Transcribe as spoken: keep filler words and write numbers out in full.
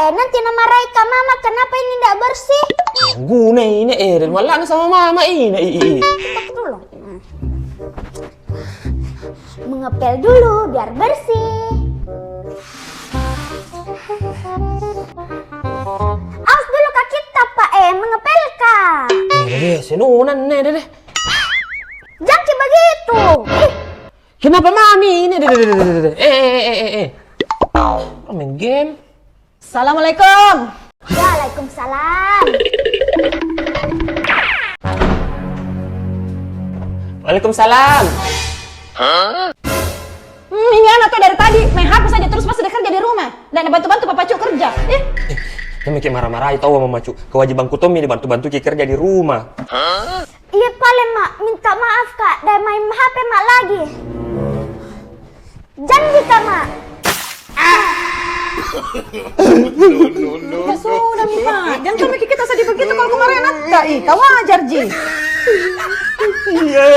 Eh, nanti na marahi ka mama, kenapa ini ndak bersih? Guna ini, eh, dan malah sama mama ini, i, i, i. Cetak dulu. Mengepel dulu biar bersih. Aus dulu ka kita, Pak, eh, mengepel ka. Eh, deh, deh, senunan, eh, deh, deh. Jangan begitu. Ih. Kenapa mami ini? Deh, deh, deh, deh, deh, deh. Eh, eh, eh, eh, eh. Main game. Assalamualaikum. Waalaikumsalam. Waalaikumsalam. Hmm, ini anak tuh dari tadi main H P saja terus, masa dia kerja di rumah? Ndak bantu-bantu papa cu kerja. Ih. Eh, jangan ki marah-marahi tau mama cu. Kewajibanku tommi dibantu-bantu ki kerja di rumah. Iya pale, Mak. Minta maaf ka, ndak main H P, Mak, lagi. Janji ka, Mak. Ya sudah mi, Pak. Jangan sampai kita sedih begitu kalau kemarin anak ka. Ih, ka wajar ji. Iya.